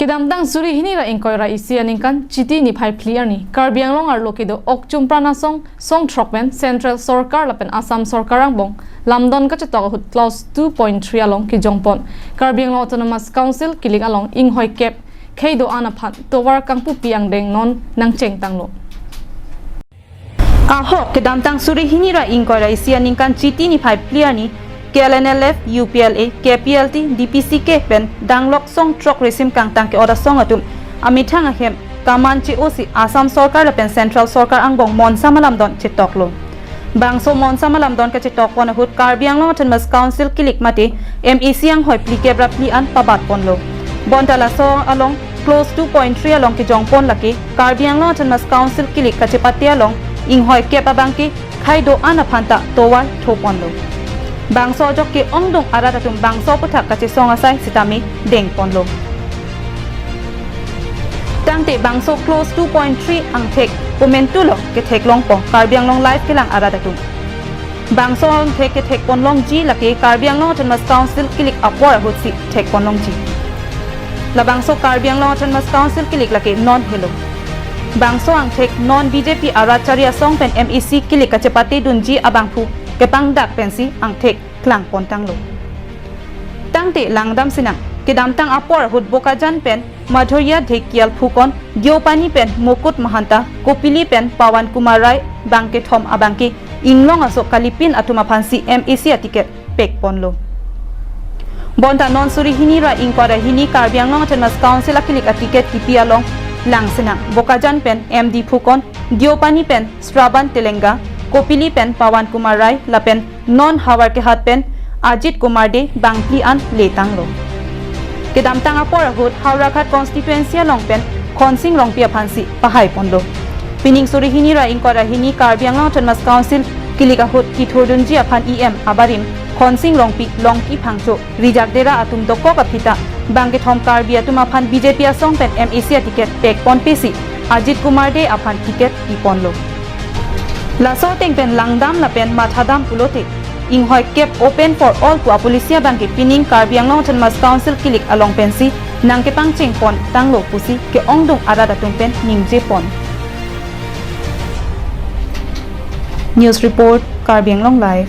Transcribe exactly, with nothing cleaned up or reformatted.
Kedamtang suri hini ra ingkoi ra isi aningkan Chiti niphai phli arni Karbi Anglong arlo kedo Okchumpran Asong song throk pen Central Sorkar lapen Assam Sorkar angbong lamdon kachetok ahut clause two point three along kejongpon Karbi Anglong Autonomous Council kilik along inghoi kep khei do-an aphan tovar kangpupi angdeng non nangchengtanglo. Ahok kedamtang suri hini ra ingkoi ra isi aningkan Chiti niphai phli arni K L N L F, U P L A, K P L T, D P C K pen danglok song throk resim kangtang ke-ot asong atum amethang ahem kaman che-osi Assam Sorkar lapen Central Sorkar angbong monsam alamdon chetoklo. Bangso monsam alamdon kachetokpon ahut Karbi Anglong Autonomous Council kilik mate M A C anghoi phlikep ra phli an pabatponlo. Bonta laso along clause two point three along kejongpon lake Karbi Anglong Autonomous Council kilik kachepate along inghoi kep abangke khei do-an aphan ta tovar thoponlo. Bangso ajok ke-ongdung arat atum bangso aphuthak kachesong asai sitame dengponlo. Tangte bangso clause two point three angthek komantulo ketheklongpo Karbi Anglong Live kelang arat atum. Bangso angthek kethekpon longji lake Karbi Anglong Autonomous Council kilik apor ahutsi thekpon longji. Labangso Karbi Anglong Autonomous Council kilik lake non helo. Bangso angthek non B J P arat chari asong pen M A C kilik kachepate dunji abangphu kepangdak pensi angthek klangpontanglo. Tangte langdam sinang, kedamtang apor ahut Bokajan pen Madhurya Dhekial phukon, Deopani pen Mukut Mahanta, Kopili pen Pawan Kumar Rai bangkethom abangke inglong aso kalipin atum aphansi M A C aticket pekponlo. Bonta non suri hini ra ingkoi ra hini Karbi Anglong Autonomous Council akilik aticket kipi along langsinang, Bokajan pen M D phukon, Deopani pen Shravan Telenga, Kopili pen Pawan Kumar Rai lapen non Howraghat pen Ajit Kumar Dey bangphli an letanglo. Kedamtang apor ahut Howraghat constituency along pen Khonsing Rongpi aphansi pahaiponlo. Pining suri hini ra ingkoi ra hini Karbi Anglong Autonomous Council kilik ahut kithurdunji aphan E M abarim Khonsing Rongpi, Longki Phangcho, Rijak Dera atum dokok aphi ta bangkethom Karbi atum aphan B J P asong pen M A C aticket pekponpesi Ajit Kumar Dey aphan ticket piponlo. Laso ateng pen langdam lapen mathadam pulote inghoi kep open for all pu apolicy abangke pining Karbi Anglong Autonomous Council kilik along pensi nangkepangchengpontanglo pusi ke-ongdung arat atum pen ningjepon. News report, Karbi Anglong Live.